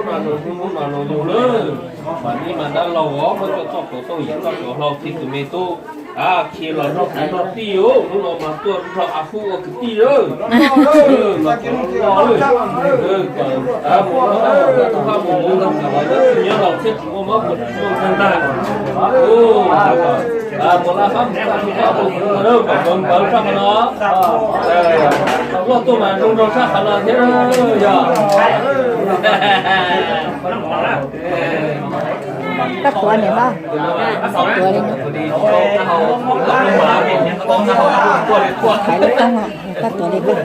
Lub no, lub no yug lawm, mas ib mas dab laug os, muab coj txoj kaus tooj yim txoj kaus hlau khi tus me tub, khi los nrog kwv nrog tij os, hnub no mas tuaj nrog a Hub ua kwv tij lawm. Mas mus mus tus paj mus mus ntag, nyob laus thiab tsis muaj mob muaj nkeeg ntag. Mus laj fab mus txog tus paj mus mus ntag, kom npawv npawv sab qhov no. Loj tuaj mas zoo nraug sab qhov no thiab yog. Koj tuav niam npawg, tuav li, hais lub koob, koj tuav li koj.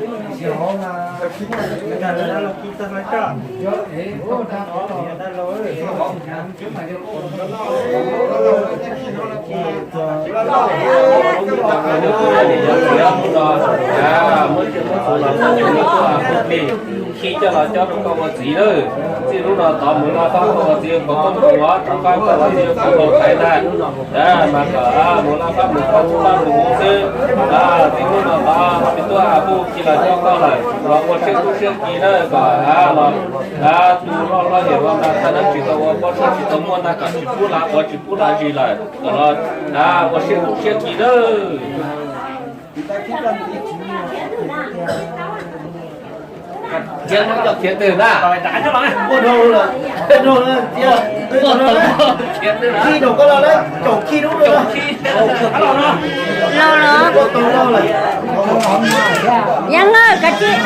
Khi coj los cob rau koj ua txiv lawm. Txij hnub no tod mus laj fab koj ua txiv, kom koj mus ua rov qab koj ua txiv, koj ua thaiv ntag. Mas kom mus laj fab mus koj tus paj mus mus xwb. Txij hnub no tod peb tuaj kuj khi los cob koj lawm, los ua siab kub siab ki na, kom los tus loj loj yam no ntag, thaj dab tsis tau ua, pob tsuas tsis tau muaj ntag, kom tsis pub lav quav tsis pub lav zis lawm, kom los ua siab kub siab ki nawb. Khiav no coj khiav twg na? Ua dhau lawm, ua dhau lawm, khiav twg no na? Khi rau koj los lawm, caum khi dub lawm. Los los. Ua tau lawm. Yeej, koj tsis,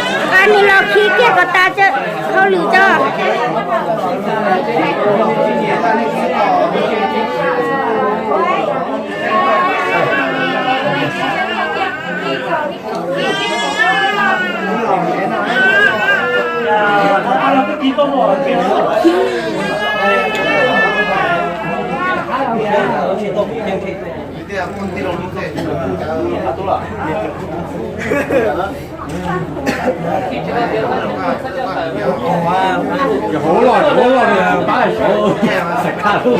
nws los khi kiag kom tas hauj lwm tso. Hauv los, hauv los, pab saud, xam kaj lub.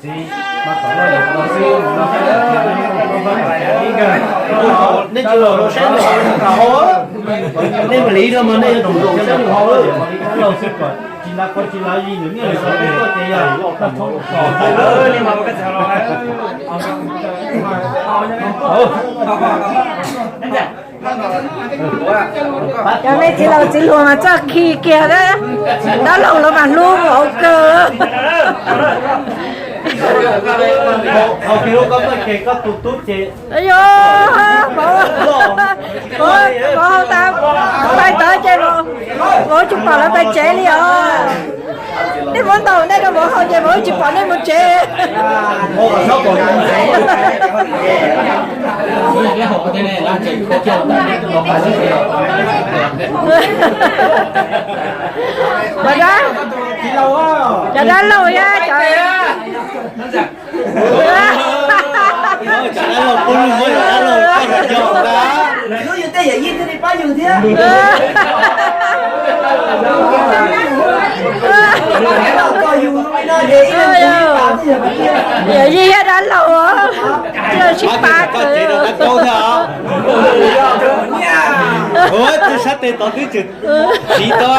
txiv, nej tsis los saib, nej mus li no mas nej yuav tsum saib hauv, tsis lav koj tsis lav li nws niaj li tuaj ces yog Cov me txiv laus txiv hluas mas txoj khi kiag, dab laug los mas hlub vauv kawg. Yog, vauv, vauv hau tas, pais tod ces vauv tsis pom lawv pais tsev li os. Nej muab ntaus nej rau vauv hau ces vauv tsis pom nej mus tsev. Cov dab laug thiab cov, yawm yij thiab dab laug, sib pab kawg. Sab tes tod twb tsis tau.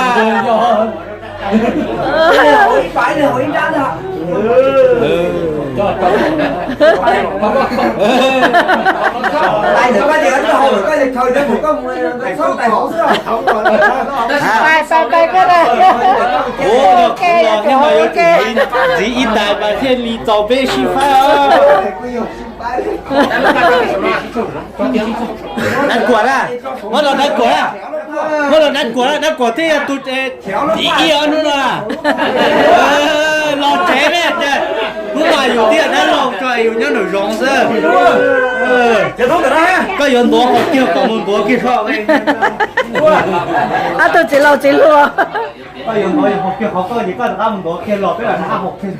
Ntxiv ib tais mas thiaj li txaus peb sib faib os. Dab Kuam na, muab rau Dab Kuam na, muab rau Dab Kuam na, Dab Kuam thiaj yog tus ib ib ob hnub no na. Los tsev ne ces Mas yus thiaj dab laug tso yus nyob nraum zoov xwb. Koj yuav ntuav hauv kiag kom mus ntuav kiag so. Ob tug txiv laus txiv hluas. Koj yuav ntuav yus hauv kiag qhov koj ces koj rov qab mus ntuav kiag los peb lam rov qab hauv kiag.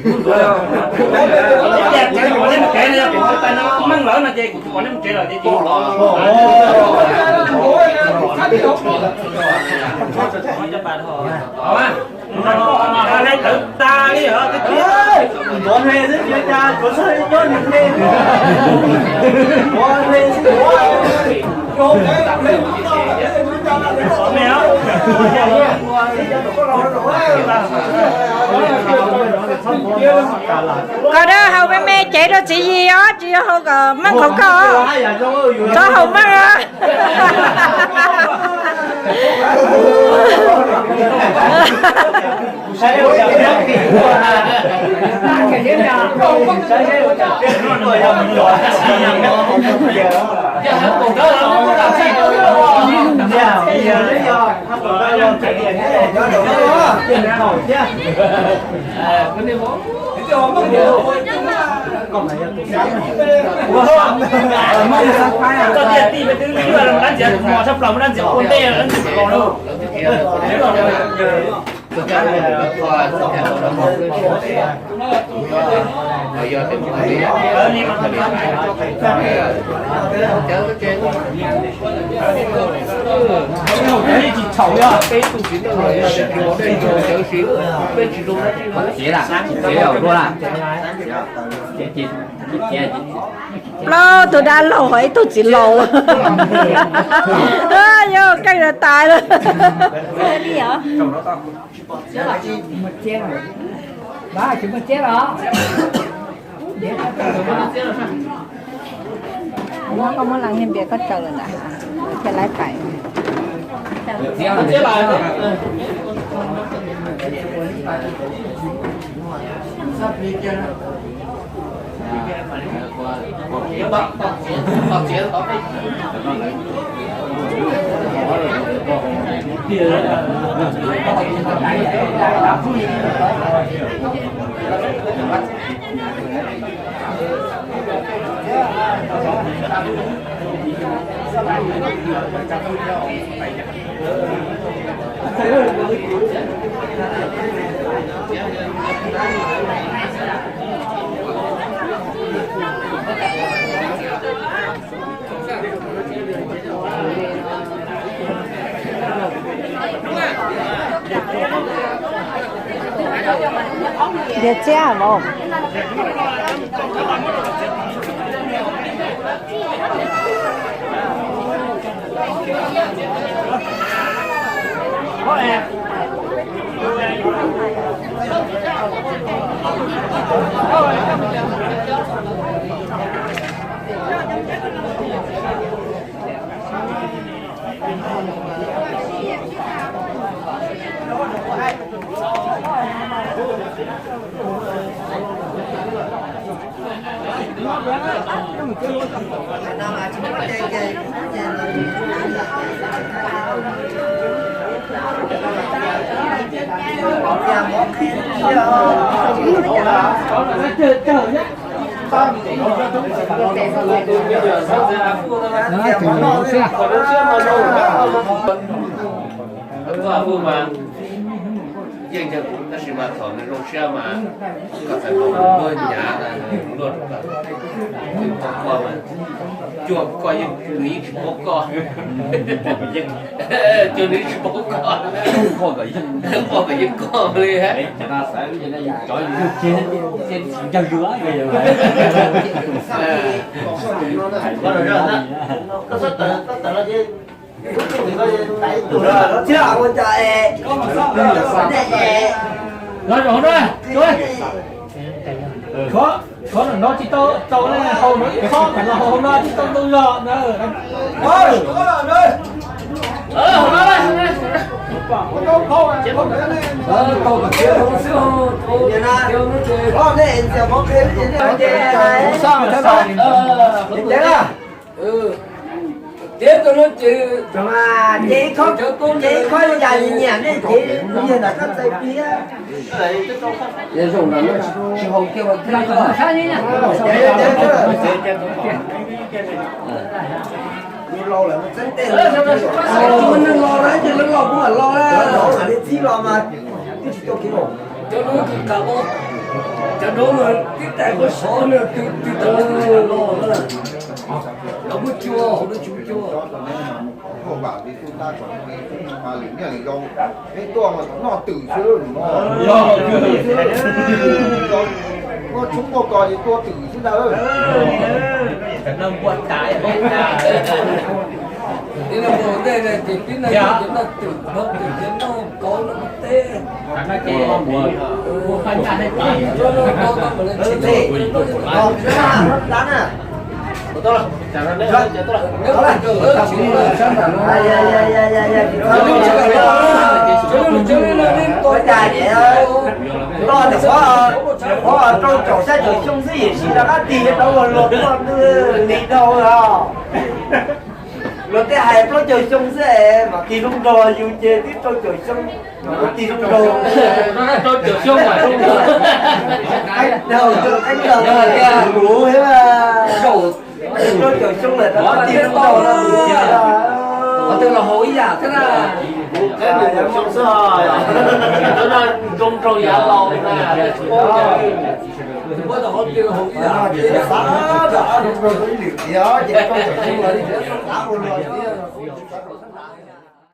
Meej lawm no ces kuv tsis pom nej mus tsev lawm ces. Hle tawv tas li os. Ntuav hle xwb tsis ua cas, tsuav txog nyob nws hle. Ntuav hle xwb. Koj dab haus me me cev rau txiv yig os, tsis yog haus kom meej qhov koj. Txhob haus meej. Koj tiag tij me twb lib lawm, dab ntxias mos tshaj plaws, dab ntxias ua ntej, dab ntxias los lawm. Plaub tug dab laug ho ib tug txiv laus. Yog keej tas tas lawm. Koj muab leej niag npias koj tsaws lawm ntag, thiaj laib pais. Diav txiab los. Yeej yog kuv tab sis mas thaum nws zoo siab mas koj txawm nrog nws luag nyav luag rau koj, koj mas cuag koj yeej nws yeej tsis paub koj, cuag nws yeej tsis paub koj, poj kom yeej koj li. Los zaum no, tshuav no tsis tau tau ne, hau no ib qho mas los hau no tsis tau ntau zog na. Ces tus no ces, ces ib khob, ces ib khob ya nyiam nej ces yog ntawm koj txais pliag. Ces zoo no tsis haus kiag thiab. Tus neeg laus lawm, tus neeg laus lawm ces lawv laus kuj mam laus lawm. Lawv laus mam li txib los mas twb tsis tau kev laus. Cov no twb kam los, cov no mas tib tais muab sov no twb tau los, los muab cua, haus no tsis muab cua. Noj twm xwb, noj tshoob muaj kos ces tua twm xwb ntag. Noj npua tas, noj twm, noj kauv, noj teb. Ua cas es no, rau caum xya caum xyoo xwb yam sis rov qab tig rau luag tuaj li dhau os. Luag tej hais plaub caug xyoo xwb es mam tig zoo nraug, yus ces twb rau caum xyoo, tig zoo nraug. Rau caum xyoo mas zoo nraug. Qeeb ncaug, qeeb ncaug, luv thiab. Rau caum xyoo lawm rov qab tig zoo nraug no. Qhov twg los haus ib yam thiab na. Qeeb caum xyoo xwb, zoo nraug yav laus na. Muab tau qhov twg los haus ib yam. Xav rau ib lwm tiam ces rau caum xyoo lawm xav ua luag thiab.